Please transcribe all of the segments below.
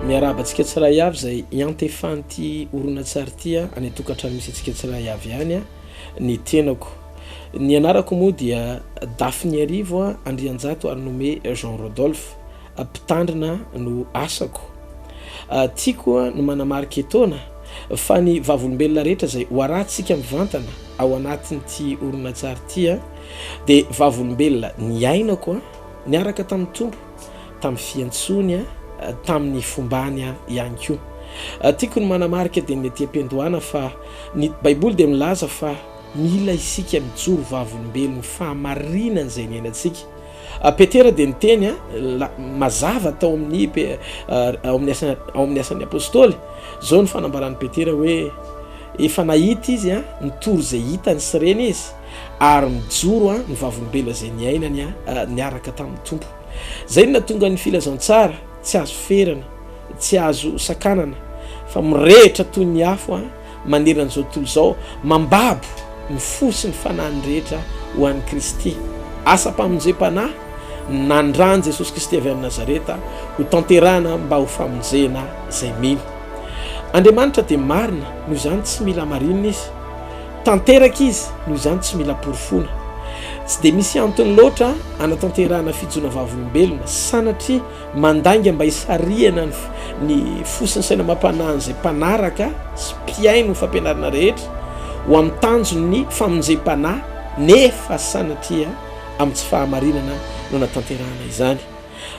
Miarahaba antsika tsiray avy izay iantefan'ity horonantsary ity any an-tokantrano misy antsika tsiray avy any ny tenako. Ny anarako moa dia Dafiniarivo Andrianjato Arnome Jean Rodolphe, mpitandrina no asako. Tiako ny manamarika etoana fa ny vavolombelona rehetra izay ho arahantsika mivantana ao anatin'ity horonantsary ity dia vavolombelona niainako niaraka tamin'ny Tompo tamin'ny fiantsoany, tamin'ny fombany ihany koa. Tiako ny manamarika dia ny aty am-piandohana fa ny Baiboly dia milaza fa mila isika mijoro vavolombelon'ny fahamarinana izay niainantsika. Petera dia niteny mazava tao amin'ny ao amin'ny asa ao amin'ny asan'ny Apôstôly. Izao ny fanambaran'i Petera hoe efa nahita izy nitory izay hitany sy reny izy ary mijoro ny vavolombelona izay niainany niaraka tamin'ny Tompo. Izay no nahatonga ny filazantsara tsy azo ferana, tsy azo sakanana, fa mirehitra toy ny afo manerana izao tontolo izao, mambabo ny fo sy ny fanahin'ny rehetra ho an'i Kristy. Asam-pamonjem-panahy nandran'i Jesosy Kristy avy any Nazareta ho tanterahana mba ho famonjena izay mino. Andriamanitra dia marina, noho izany tsy mila hamarinina Izy. Tanteraka Izy, noho izany tsy mila porofoina. Tsy dia misy antony loatra hanatanterahana fijoana vavolombelona, sanatria mandainga mba hisarihana ny ny fo sy ny saina amam-panahin'izay mpanaraka sy mpihaino ny fampianarana rehetra ho amin'ny tanjon'ny famonjem-panahy nefa sanatria amin'ny tsy fahamarinana no anatanterahana izany.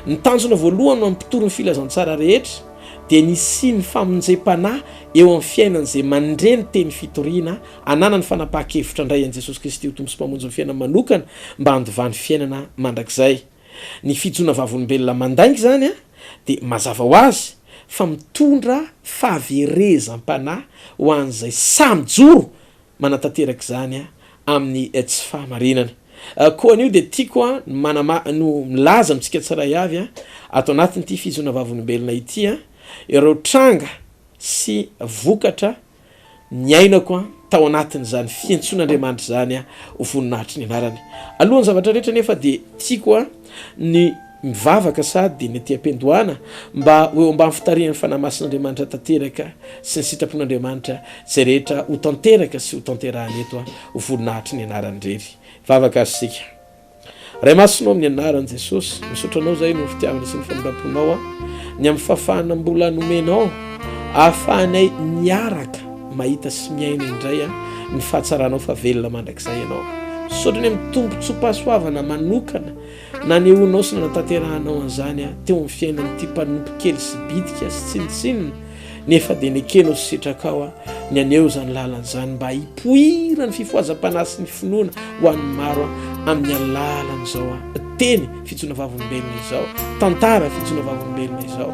Ny tanjona voalohany ho an'ny mpitory ny filazantsara rehetra dia ny hisian'ny famonjem-panahy eo amin'ny fiainan'izay mandre ny teny fitoriana ananany fanapahan-kevitra handray an'i Jesosy Kristy ho Tompo sy Mpamonjy ny fiainany manokana mba handovany fiainana mandrakizay. Ny fijoana vavolombelona mandainga izany dia mazava ho azy fa mitondra fahaverezam-panahy ho an'izay sahy mijoro manatanteraka izany amin'ny tsy fahamarinana. Koa anio dia tiako ny manama no milaza amintsika tsiray avy ato anatin'ity fijoana vavolombelona ity ireo tranga sy vokatra niainako tao anatin'izany fiantsoan'Andriamanitra izany ho voninahitry ny anarany. Alohan'ny zavatra rehetra anefa dia tiako ny mivavaka sady dia ny aty am-piandohana mba ho eo ambany fitarihan'ny Fanahy Masin'Andriamanitra tanteraka sy ny sitrapon'Andriamanitra izay rehetra ho tanteraka sy ho tanterahana eto ho voninahitry ny anarany irery. Vavaka ary isika. Ray Masina ô amin'ny anaran'i Jesosy, misaotra Anao izahay noho ny fitiavana sy ny famindram-ponao aho, ny amin'ny fahafahana mbola nomenao ahafahanay miaraka mahita sy miaina indray ny fahatsaranao fa velona mandrakizay Ianao. Misaotra ny amin'ny tombontsoam-pahasoavana manokana nanehoanao sy nanatanterahanao an'izany teo amin'ny fiainan'ity mpanompo kely sy bitika sy tsinontsinona Nefa dia nekenao sy sitrakao ny haneho izany lalana izany mba hipoiran'ny fifohazam-panahy sy ny finoana ho an'ny maro amin'ny alalan'izao teny fijoroana vavolombelona izao, tantara fijoroana vavolombelona izao.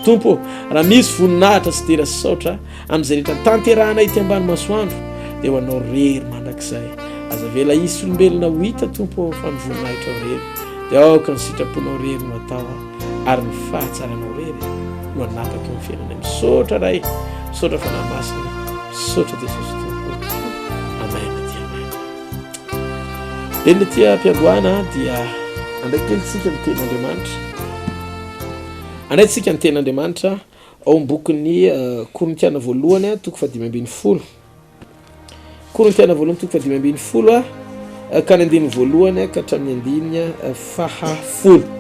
Tompo ô, raha misy voninahitra sy dera sy saotra amin'izay rehetra tanterahana ety ambany masoandro, dia ho Anao rery mandrakizay. Aza avela hisy olombelona ho hita, Tompo ô, fa ny voninahitrao rery. Dia aoka ny sitraponao rery no atao. ary ny fahatsaranao rery no hanapaka eo amin'ny fiainanay. Misaotra Ray, misaotra Fanahy Masina, misaotra Jesosy Tompo. Amen dia amen. Velona aty am-piandohana dia andray kely tsika ny tenin'Andriamanitra. Andray tsika ny tenin'Andriamanitra ao amin'ny bokin'ny eh, Korintiana voalohany toko faha-15. Korintiana voalohany toko fahadimy ambin'ny folo ka ny andininy voalohany ka hatramin'ny andininy fahafolo.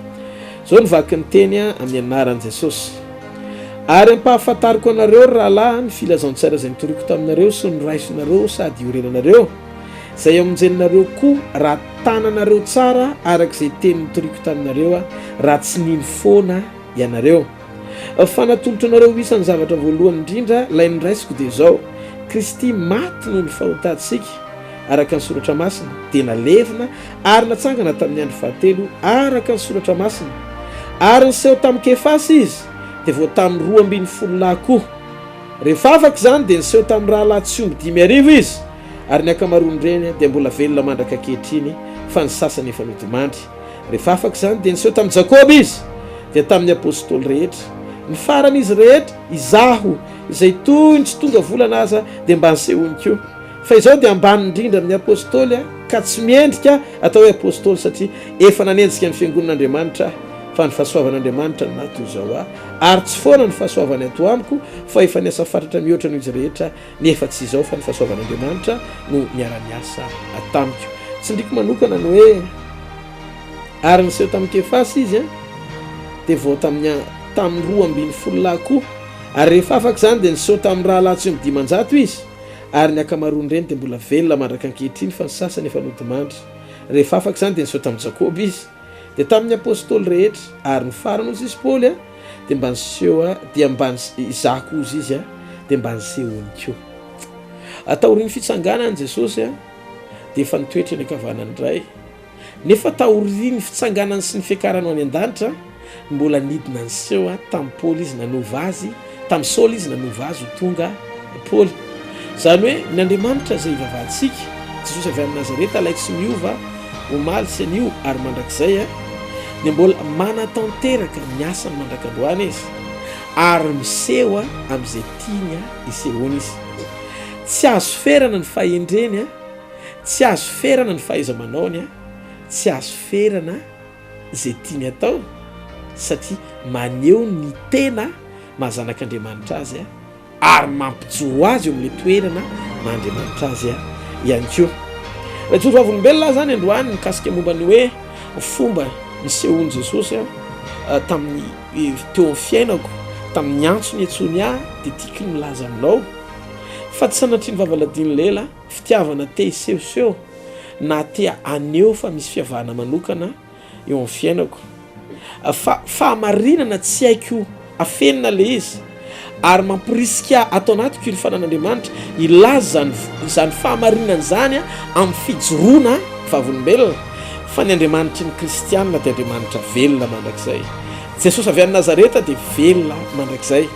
Izao no vaky ny teny amin'ny anaran'i Jesosy. Ary ampahafantariko anareo, ry rahalahy, ny filazantsara izay notoriko taminareo sy noraisinareo sady iorenanareo, izay amonjenareo koa raha tananareo tsara araka izay teny notoriko taminareo, raha tsy nino foana ianareo. Fa natolotro anareo ho isan'ny zavatra voalohany indrindra ilay noraisiko dia izao, Kristy maty noho ny fahotantsika, araka ny Soratra Masina, dia nalevina ary natsangana tamin'ny andro fahatelo, araka ny Soratra Masina. Ary niseho tamin'i Kefasy Izy, dia vao tamin'ny 12 lahy koa. Rehefa afaka izany dia niseho tamin'ny rahalahy tsy omby 5000 Izy, ary ny ankamaroan'ireny dia mbola velona mandraka ankehitriny, fa ny sasany efa nodimandry. Rehefa afaka izany, dia niseho tamin'i Jakoba izy, dia tamin'ny apostoly rehetra. Ny farany izy rehetra, izaho, izay toy ny tsy tonga volana aza, dia mba nisehoany koa. Fa izaho dia ambany indrindra amin'ny apostoly, ka tsy miendrika atao hoe apostoly, satria efa nanenjika ny fiangonan'Andriamanitra aho. Fa ny fahasoavan'Andriamanitra no naha toy izao ahy, ary tsy foana ny fahasoavany ato amiko, fa efa niasa fatratra mihoatra noho izy rehetra, nefa tsy izao fa ny fahasoavan'Andriamanitra no niara-niasa tamiko. Tsindriko manokana ny hoe, ary niseho tamin'i Kefasy izy, dia vao tamin'ny tamin'ny 12 lahy koa, ary rehefa afaka izany dia niseho tamin'ny rahalahy tsy omby 500 izy, ary ny ankamaroan'ireny dia mbola velona mandraka ankehitriny, fa ny sasany efa nodimandry. Rehefa afaka izany dia niseho tamin'i Jakoba izy. Dia tamin'ny Apôstôly rehetra, ary ny farany hozy izy Paoly a, dia mba niseho a, dia mba izaho koa hozy izy a, dia mba nisehoany koa. A Taorian'ny fitsanganan'i Jesosy a, dia efa nitoetra eny ankavanan'ny Ray. Nefa taorian'ny fitsanganany sy ny fiakarany ho any an-danitra, mbola nidina niseho a tamin'i Paoly izy nanova azy, tamin'i Saoly izy nanova azy ho tonga Paoly. Izany hoe ny Andriamanitra izay ivavahantsika, Jesosy avy any Nazareta, ilay tsy miova omaly sy anio ary mandrakizay, dia mbola manatanteraka ny asany mandrak'androany Izy ary miseho amin'izay tiany hisehoana Izy. Tsy azo ferana ny fahendreny, tsy azo ferana ny fahaiza-manaony, tsy azo ferana izay tiany atao satria maneho ny tena maha zanak'Andriamanitra azy ary mampijoro azy eo amin'ilay toerana maha Andriamanitra azy ihany koa. Raha hijoro vavolombelona aho izany androany mikasika momba ny hoe fomba nisehoan'i Jesosy tamin'ny teo amin'ny fiainako, tamin'ny antso niantsoany ahy dia tiako ny milaza aminao fa tsy sanatria ny vavaladin'ny lela, fitiavana te hisehoseho na te haneho fa misy fiavahana manokana eo amin'ny fiainako fa fahamarinana tsy haiko afenina le izy ary mamporisika ato anatiko iny fanan'Andriamanitra hilaza izany izany fahamarinana izany amin'ny fijoroana vavolombelona fa ny Andriamanitry ny kristianina dia Andriamanitra velona mandrakizay. Jesosy avy any Nazareta dia velona mandrakizay.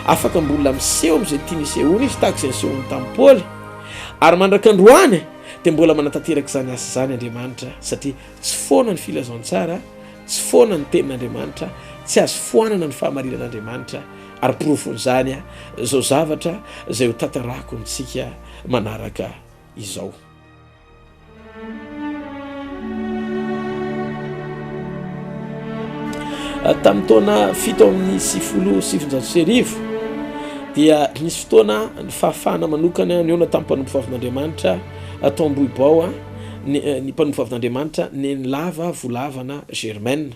Afaka mbola miseho amin'izay tiany hisehoana izy tahaka izay nisehoany tamin'i Paoly. Ary mandrak'androany dia mbola manatanteraka izany asa izany Andriamanitra satria tsy foana ny filazantsara, tsy foana ny tenin'Andriamanitra, tsy azo foanana ny fahamarinan'Andriamanitra ary porofon'izany izao zavatra izay ho tantarako amintsika manaraka izao. Tamin'ny taona 1997 dia nisy fotoana ny fahafahana manokana nihaona tamin'ny mpanompovavin'Andriamanitra tao Ambohibao ny ny mpanompovavin'Andriamanitra Nenilava Volavana Germaine.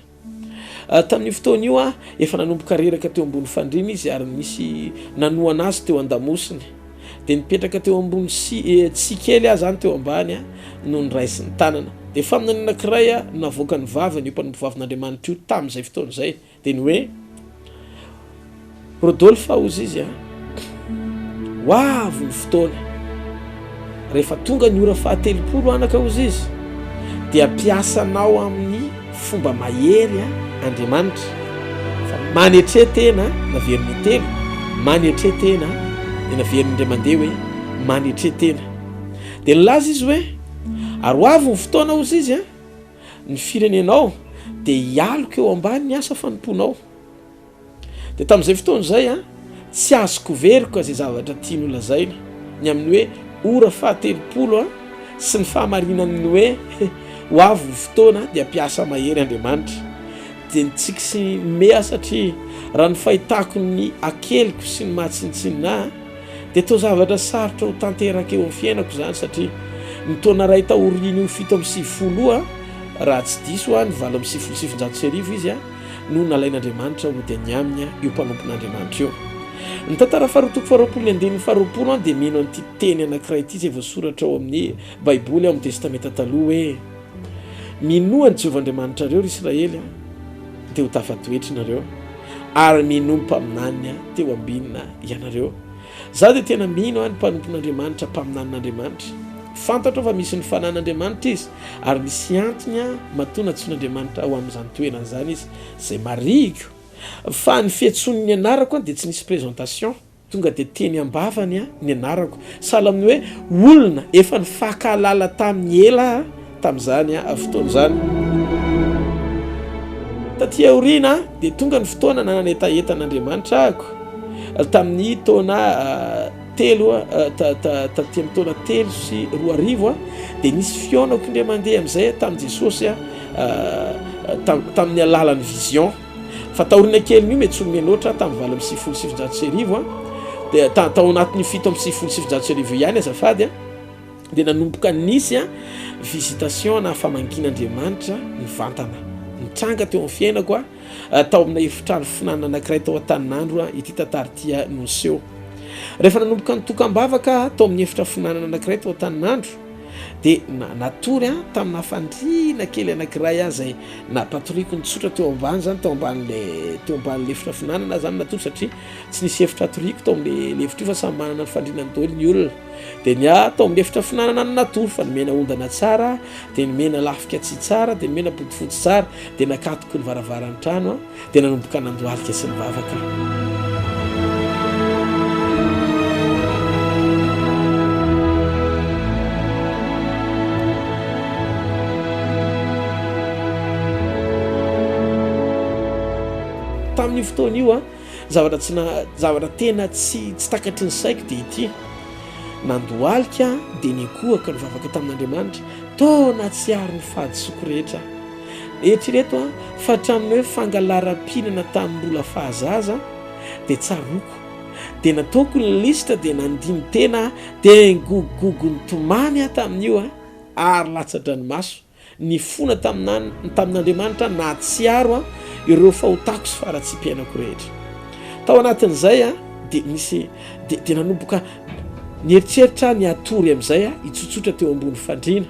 Tamin'io fotoana io, efa nanomboka reraka teo ambony fandriana izy ary nisy nanohana azy teo an-damosiny. Dia nipetraka teo ambony si tsihy kely aho izany teo ambany no niraisiny tanana. Dia faminaniana anankiray navoakan'ny vavany io mpanompovavin'Andriamanitra io tamin'izay fotoana izay. Dia ny hoe Rodolphe hozy izy a, ho avy ny fotoana rehefa tonga ny ora fahatelopolo anaka hozy izy dia mpiasa anao amin'ny fomba mahery a Andriamanitra fa manetre tena naveriny intelo manetre tena dia naveriny indray mandeha hoe manetre tena dia nilaza izy hoe ary ho avy ny fotoana hozy izy a Ny firenenao dia hialoka eo ambany ny asa fanompoanao. Dia tamin'izay fotoana izay, tsy azoko veroka izay zavatra tiany holazaina, ny amin'ny hoe ora fahatelopolo sy ny fahamarinan'ny hoe ho avy ny fotoana dia mpiasa mahery Andriamanitra. Dia nitsiky sy nimehy aho satria raha ny fahitako ny hakeliko sy ny maha tsinontsinona ahy dia toa zavatra sarotra ho tanteraka eo amin'ny fiainako izany satria ny taona iray taorian'io 97 io raha tsy diso aho ny 1998 izy no nalain'Andriamanitra hody any aminy io mpanompon'Andriamanitra io. Ny tantara faharoa toko faharoapolo ny andininy faharoapolo dia mino an'ity teny anankiray ity izay voasoratra ao amin'ny Baiboly ao amin'ny Testamenta Taloha hoe Minoa an'i Jehovah Andriamanitrareo, ry Israely a, dia ho tafatoetra nareo, ary minoa ny mpaminaniny teo ambinina ianareo. Izaho dia tena mino ny mpanompon'Andriamanitra, mpaminanin'Andriamanitra. Fantatro fa misy ny fanan'Andriamanitra izy, ary misy antony matoa nantsoin'Andriamanitra ho amin'izany toerana izany izy, izay marihiko fa ny fiantsoany ny anarako dia tsy nisy présentation. Tonga dia teny am-bavany ny anarako. Sahala amin'ny hoe olona efa nifankahalala taminy ela aho tamin'izany fotoana izany. Taty aoriana dia tonga ny fotoana nananetahetan' Andriamanitra ahako tamin'ny taona telo taty amin'ny taona 2003 dia nisy fihaonako indray mandeha amin'izay tamin'i Jesosy. tamin'ny alalan'ny vision. Fa taoriana kelin'io mety tsy ho mianoatra tamin'ny 1998 dia tao anatin'io 1997 io ihany azafady a, dia nanomboka nisy a visitation na famangian'Andriamanitra nivantana nitranga teo amin'ny fiainako a, tao amina efitrano finanana anankiray tao Antaninandro a, ity tantara ity a no niseho. Rehefa nanomboka nitokam-bavaka tao amin'ny efitra finanana anankiray tao Antaninandro dia natory aho tamina fandriana kely anankiray aho izay nampatoriako nitsotra teo ambany izany, teo ambanin'ilay teo ambanin'ilay efitra finanana aho izany natory satria tsy nisy efitra hatoriako tao amin'ilay efitra io fa samy manana ny fandrianany daholo ny olona. Dia ny ahy tao amin'ny efitra finanana no natory fa nomena ondana tsara, dia nomena lafika tsihy tsara, dia nomena bodofotsy tsara, dia nakatoko ny varavaran'ny trano aho. Dia nanomboka nandohalika sy nivavaka aho. Tamin'io fotoana io, zavatra tsy na- zavatra tena tsy tsy takatry ny saiko dia ity, nandohalika aho dia niankohoka nivavaka tamin'Andriamanitra, toa nahatsiaro ny fahadisoako rehetra aho. Eritrereto an, fa hatramin'ny hoe fangalaram-pihinana tamin'ny mbola fahazaza dia tsaroako. Dia nataoko ny lisitra dia nandini-tena aho dia nigogogogo nitomany aho tamin'io an, ary latsa-dranomaso. Nifona tamin'an tamin'Andriamanitra aho nahatsiaro an ireo fahotako sy faharatsiam-piainako rehetra. Tao anatin'izay an dia nisy dia dia nanomboka nieritreritra aho ny hatory amin'izay aho hitsotsotra teo ambony fandriana.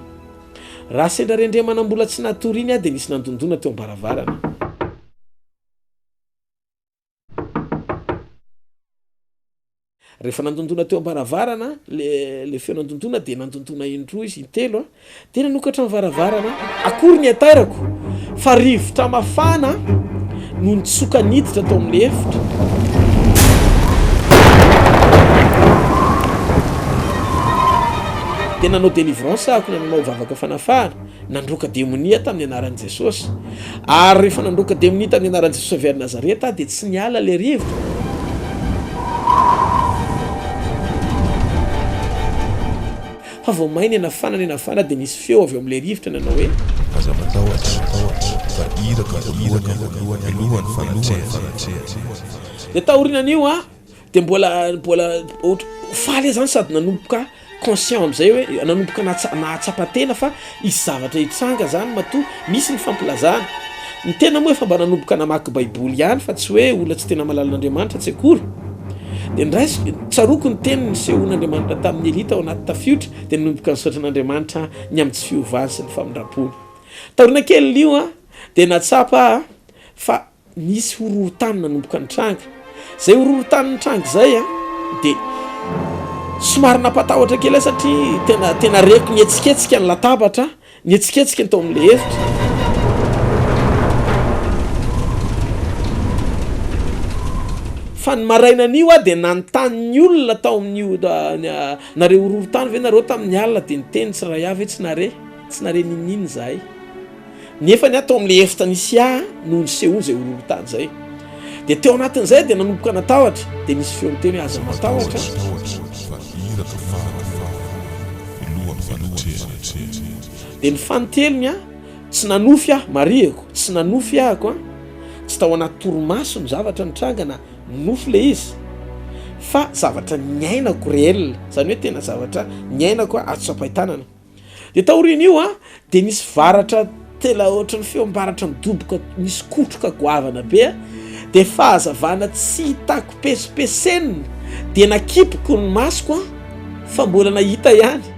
Raha sendra rendremana mbola tsy natory iny aho dia nisy nandondona teo am-baravarana. Rehefa nandondona teo am-baravarana le le feo nandondona dia nandondona indroa izy, intelo an, dia nanokatra ny varavarana aho. Akory ny hatairako fa rivotra mafana no nitsoka niditra tao amin'ilay efitra. Dia nanao délivrance aho, nanao vavaka fanafahana, nandroaka demonia tamin'ny anaran'i Jesosy. Ary rehefa nandroaka demonia tamin'ny anaran'i Jesosy avy any Nazareta aho, dia tsy niala ilay rivotra. Fa vao may nianafana nianafana dia nisy feo avy ao amin'ilay rivotra nanao hoe. Aza matahotra, fa iraka voalohany alohan'ny fanatrehana. Dia taorianan'io aho dia mbola mbola ohatr- faly aho zany sady nanomboka conscient am'zay hoe nanomboka nahatsa- nahatsapa tena fa hisy zavatra hitranga zany matoa misy ny fampilazana. Ny tena moa efa mba nanomboka namaky baiboly ihany fa tsy hoe olona tsy tena mahalala an'Andriamanitra tsy akory. Dia niraisiko, tsaroako ny teny nisehoan'Andriamanitra tamin'i Elia tao anaty tafiotra, dia nanomboka nisaotra an'Andriamanitra aho ny amin'ny tsy fiovany sy ny famindrampony. Taoriana kelin'io aho dia nahatsapa aho fa nisy horohorontany nanomboka nitranga. Izay horohorontany nitranga izay dia somary nampatahotra kely ahy satria tena tena reko nihetsiketsika ny latabatra. Nihetsiketsika ny tao amin'ilay efitra. Fa ny marainan'io aho dia nanontany ny olona tao amin'io, nare horohorontany ve nareo tamin'ny alina? Dia niteny tsirairay avy hoe tsy nare, tsy nare n'inon'inona izahay. Nefa ny ahy tao amin'ilay efitra nisy ahy no nisehoany izay horohorontany izay. Dia teo anatin'izay aho dia nanomboka natahotra, dia nisy feo niteny hoe aza matahotra. Dia ny fanintelony an, tsy nanofy aho, marihiko, tsy nanofy ahako an, tsy tao anaty torimaso ny zavatra nitranga na nofy le izy, fa zavatra niainako réel, zany hoe tena zavatra niainako azo tsapain-tanana. Dia taorian'io an, dia nisy varatra tena ohatran'ny feom-baratra nidoboka, nisy kotroka goavana be an, dia fahazavana tsy hitako pesipesenina, dia nakipiko ny masoko an, fa mbola nahita ihany.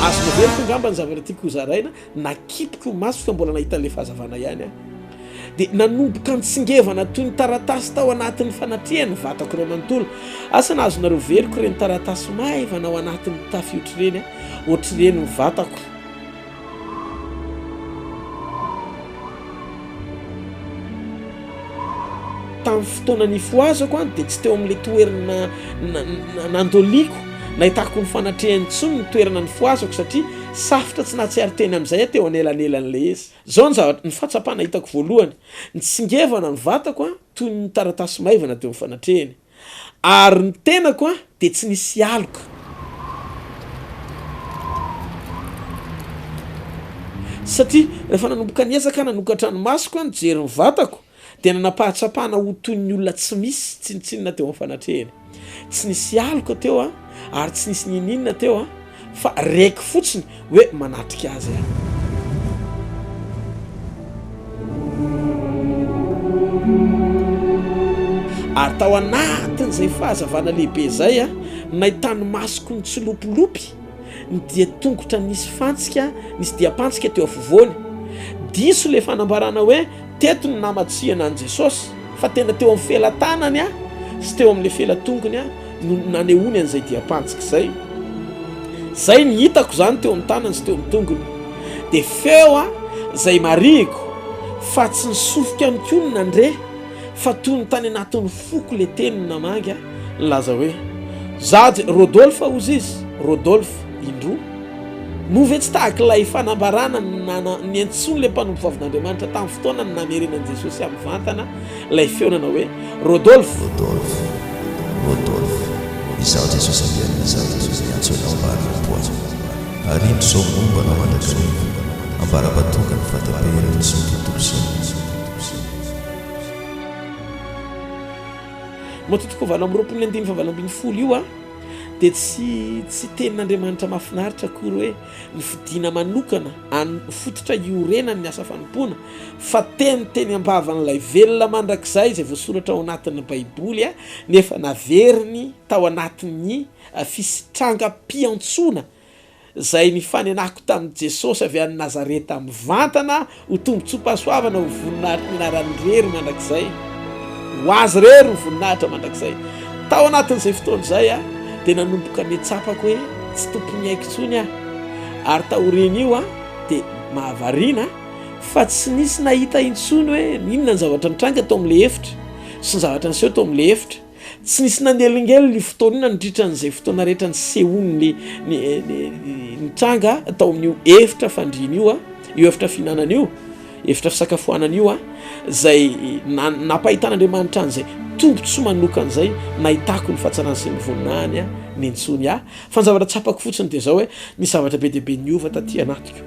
Azo noveriko angamba ny zavatra tiako hozaraina, nakipiko ny masoko fa mbola nahita an'ilay fahazavana ihany aho. Dia nanomboka nitsingevana toy ny taratasy tao anatin'ny fanatrehany ny vatako iray manontolo. Asa na azonareo veriko ireny taratasy maivana ao anatin'ny tafiotra ireny, ohatr'ireny ny vatako. Tamin'ny fotoana nifohazako dia tsy teo amin'ilay toerana nandoliako nahitako ny fanatrehany intsony ny toerana nifohazako satria Safotra tsy nahatsiaro tena amin'izay aho teo anelanelan'ilay izy. Izao ny zavatra, ny fahatsapana hitako voalohany, nitsingevana ny vatako toy ny taratasy maivana teo amin'ny fanatrehiny. Ary ny tenako dia tsy nisy aloka. Satria rehefa nanomboka niezaka aho nanokatra ny masoko nijery ny vatako, dia nanam-pahatsapana ho toy ny olona tsy misy tsinontsinona teo amin'ny fanatrehany. Tsy nisy aloka teo aho ary tsy nisy n'inon'inona teo aho fa reko fotsiny hoe manatrika azy aho. Ary tao anatin'izay fahazavana lehibe izay no nahitan'ny masoko nitsilopilopy ny dian-tongotra nisy fantsika, nisy diam-pantsika teo afovoany. Diso ilay fanambarana hoe teto no namatsihana an'i Jesosy, fa tena teo amin'ny felatanany sy teo amin'ilay felatongony no nanehoany an'izay diam-pantsika izay. Izay ny hitako izany teo amin'ny tanany sy teo amin'ny tongony. Dia feo izay marihiko fa tsy ny sofiko ihany koa no nandre fa toy ny tany anatin'ny foko ilay teny no namangy nilaza hoe, Za Rodolphe hozy izy, Rodolphe, indroa. Moa ve tsy tahaka ilay fanambarana niantsoan'ilay mpanompovavin'Andriamanitra tamin'ny fotoana namerenan'i Jesosy ahy mivantana ilay feo nanao hoe, Rodolphe! Rodolphe, Rodolphe, izaho Jesosy avy any Nazareta no miantso anao mba hanompo ahy. Ary indro izao momba anao mandrakariva, ambara-pahatonga ny fahataperan'izao tontolo izao. Matio toko 28 ny andininy faha 18 io a. dia tsy tsy tenin'Andriamanitra mahafinaritra akory hoe ny fidina manokana any fototra iorenan'ny asa fanompoana fa teny teny am-bavan'ilay velona mandrakizay izay voasoratra ao anatin'ny Baiboly nefa naveriny tao anatin'ny fisitrangam-piantsoana izay nifanenako tamin'i Jesosy avy any Nazareta mivantana ho tombontsoam-pahasoavana ho voninahitry ny anarany irery mandrakizay, ho Azy irery ny voninahitra mandrakizay. Tao anatin'izay fotoana izay aho dia nanomboka nitsapako hoe tsy tompon'ny aiko intsony aho, ary taorian'io aho dia mahavariana fa tsy nisy nahita intsony hoe inona ny zavatra nitranga tao amin'ilay efitra sy ny zavatra niseho tao amin'ilay efitra. Tsy nisy nanelingelina io fotoana io nandritra an'izay fotoana rehetra nisehoan'ny ny ny tranga tao amin'io efitra fandriana io, io efitra fihinanana io, efitra fisakafoanana io, izay nampahitan'Andriamanitra an'izay tombontsoa manokana izay nahitako ny fahatsarany sy ny voninahiny nintsony ahy. Fa ny zavatra tsapako fotsiny dia izao hoe nisy zavatra be dia be niova taty anatiko.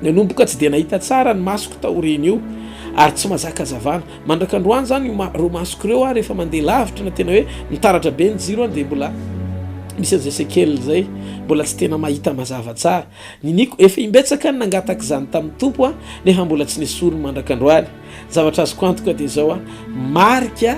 Nanomboka tsy dia nahita tsara ny masoko taorian'io ary tsy mazaka hazavana. Mandraka androany izany io ireo masoko ireo aho rehefa mandeha lavitra na tena hoe mitaratra be ny jiro dia mbola misy an'izay séquelles izay, mbola tsy tena mahita mazava tsara. Niniako efa imbetsaka ny nangataka izany tamin'ny Tompo aho nefa mbola tsy nesoriny mandraka androany. Zavatra azoko antoka dia izao aho, marika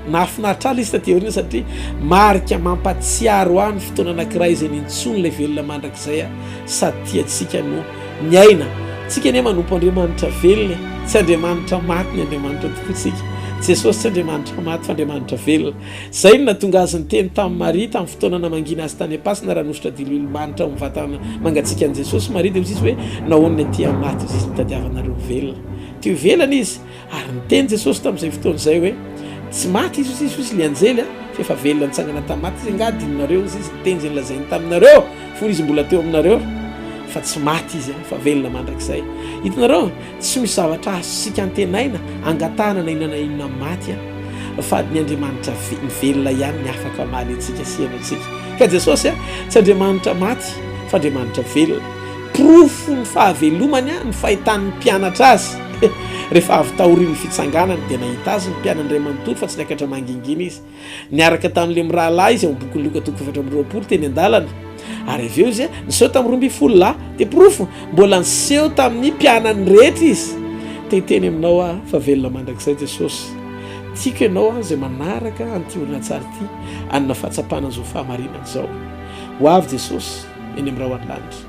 nahafinaritra ahy ilay izy taty aoriana satria marika mampatsiaro ahy ny fotoana anankiray izay nintsoiny ilay velona mandrakizay aho sady tia antsika no Miaina. Tsika anie manompo Andriamanitra velona e! Tsy Andriamanitra maty ny Andriamanitra tompointsika. Jesosy tsy Andriamanitra maty fa Andriamanitra velona. Izay no nahatonga Azy niteny tamin'i Maria tamin'ny fotoana namangiana Azy tany am-pasana raha nosotra diloilo manitra ao amin'ny vatana mangatsiaka an'i Jesosy Maria dia hoy Izy hoe nahoana ny aty amin'ny maty hoy Izy nitadiavanareo ny velona. Teo ivelany Izy ary niteny Jesosy tamin'izay fotoana izay hoe tsy maty Izy hoy Izy hoy Izy ilay anjely fa efa velona nitsangana tamin'ny maty Izy angaha adinonareo hoy Izy ny teny izay nolazainy taminareo Fony izy mbola teo aminareo, fa tsy maty izy fa velona mandrakizay. Hitanareo, tsy misy zavatra azontsika antenaina, angatahana na inona na inona maty fa ny Andriamanitra ny velona ihany ny afaka hamaly antsika sy hihaino antsika. Ka Jesosy tsy Andriamanitra maty fa Andriamanitra velona. Porofon'ny fahavelomany ny fahitan'ny mpianatra azy. Rehefa avy taorian'ny fitsanganany dia nahita azy ny mpianany iray manontolo fa tsy niakatra mangingina izy. Niaraka tamin'ilay mirahalahy izy ao amin'ny bokin'i Lioka toko 24 teny an-dalana. Ary avy eo izy niseho tamin'ny 12 lahy. Dia porofo, mbola niseho tamin'ny mpianany rehetra izy. Te hiteny aminao aho fa velona mandrakizay Jesosy. Tiako ianao aho izay manaraka an'ity horonantsary ity hanana fahatsapana an'izao fahamarinana izao. Ho avy Jesosy eny amin'ny rahona lanitra.